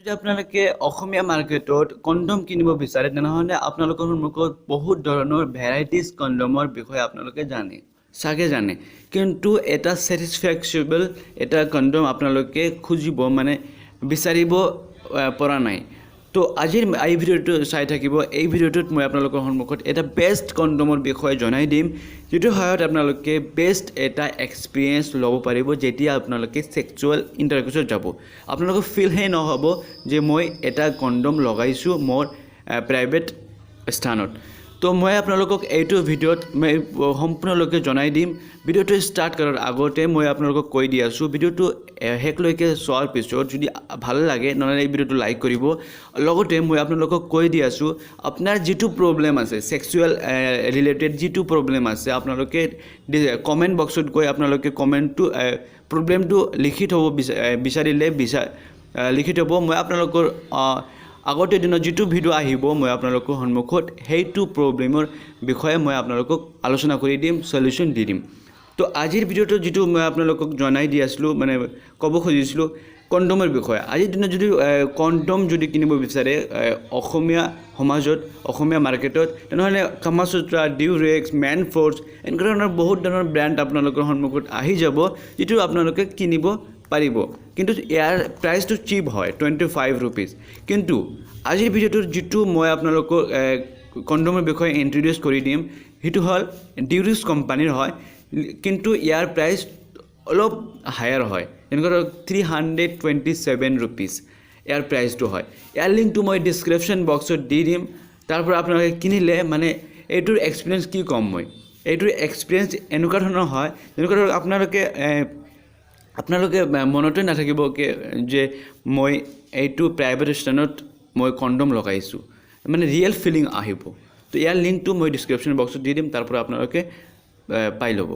যদি আপোনালোকে অসমীয়া মাৰ্কেটত কণ্ডম কিনিব বিচাৰে, তেনেহ'লে আপোনালোকৰ সন্মুখত বহুত ধৰণৰ ভেৰাইটিজ কণ্ডমৰ বিষয়ে আপোনালোকে জানে চাগে, জানে। কিন্তু এটা ছেটিছফেক্সিবল এটা কণ্ডম আপোনালোকে খুজিব, মানে বিচাৰিব পৰা নাই। তো আজিৰ এই ভিডিঅ'টো চাই থাকিব। এই ভিডিঅ'টোত মই আপোনালোকৰ সন্মুখত এটা বেষ্ট কণ্ডমৰ বিষয়ে জনাই দিম, যিটোৰ সহায়ত আপোনালোকে বেষ্ট এটা এক্সপিৰিয়েঞ্চ ল'ব পাৰিব। যেতিয়া আপোনালোকে ছেক্সুৱেল ইণ্টাৰক'ৰ্চত যাব, আপোনালোকৰ ফিলহে নহ'ব যে মই এটা কণ্ডম লগাইছোঁ মোৰ প্ৰাইভেট স্থানত। তো মই আপোনালোকক এইটো ভিডিঅ'ত মই সম্পূৰ্ণলৈকে জনাই দিম। ভিডিঅ'টো ষ্টাৰ্ট কৰাৰ আগতে মই আপোনালোকক কৈ দি আছোঁ, ভিডিঅ'টো শেষলৈকে চোৱাৰ পিছত যদি ভাল লাগে, নহ'লে এই ভিডিঅ'টো লাইক কৰিব। লগতে মই আপোনালোকক কৈ দি আছোঁ, আপোনাৰ যিটো প্ৰব্লেম আছে, ছেক্সুৱেল ৰিলেটেড যিটো প্ৰব্লেম আছে, আপোনালোকে কমেণ্ট বক্সত গৈ আপোনালোকে কমেণ্টটো, প্ৰব্লেমটো লিখি থ'ব বিচাৰিলে লিখি থ'ব। মই আপোনালোকৰ আগতে দিনত যিটো ভিডিঅ' আহিব, মই আপোনালোকৰ সন্মুখত সেইটো প্ৰব্লেমৰ বিষয়ে মই আপোনালোকক আলোচনা কৰি দিম, চলিউশ্যন দি দিম। তো আজিৰ ভিডিঅ'টোত যিটো মই আপোনালোকক জনাই দি আছিলোঁ, মানে ক'ব খুজিছিলোঁ কণ্ডমৰ বিষয়ে। আজিৰ দিনত যদি কণ্ডম যদি কিনিব বিচাৰে অসমীয়া সমাজত, অসমীয়া মাৰ্কেটত, তেনেহ'লে কামাসূত্ৰা, ডিউৰেক্স, মেন ফ'ৰ্চ, এনেকুৱা ধৰণৰ বহুত ধৰণৰ ব্ৰেণ্ড আপোনালোকৰ সন্মুখত আহি যাব, যিটো আপোনালোকে কিনিব পাৰিব। কিন্তু ইয়াৰ প্ৰাইচটো চিপ হয়, 25 ৰুপিজ। কিন্তু আজিৰ ভিডিঅ'টোত যিটো মই আপোনালোকক কণ্ডমৰ বিষয়ে ইণ্ট্ৰডিউচ কৰি দিম, সেইটো হ'ল ডিউৰেক্স কোম্পানীৰ হয়। কিন্তু ইয়াৰ প্ৰাইচ অলপ হায়াৰ হয়, যেনেকুৱা ধৰক 327 ৰুপিজ ইয়াৰ প্ৰাইচটো হয়। ইয়াৰ লিংকটো মই ডিছক্ৰিপশ্যন বক্সত দি দিম। তাৰ পৰা আপোনালোকে কিনিলে মানে এইটোৰ এক্সপিৰিয়েঞ্চ কি ক'ম মই, এইটোৰ এক্সপিৰিয়েঞ্চ এনেকুৱা ধৰণৰ হয়, যেনেকুৱা ধৰক আপোনালোকে মনতে নাথাকিব কি যে মই এইটো প্ৰাইভেট স্থানত মই কণ্ডম লগাইছোঁ, মানে ৰিয়েল ফিলিং আহিব। তো ইয়াৰ লিংকটো মই ডিছক্ৰিপশ্যন বক্সত দি দিম, তাৰ পৰা আপোনালোকে পাই ল'ব।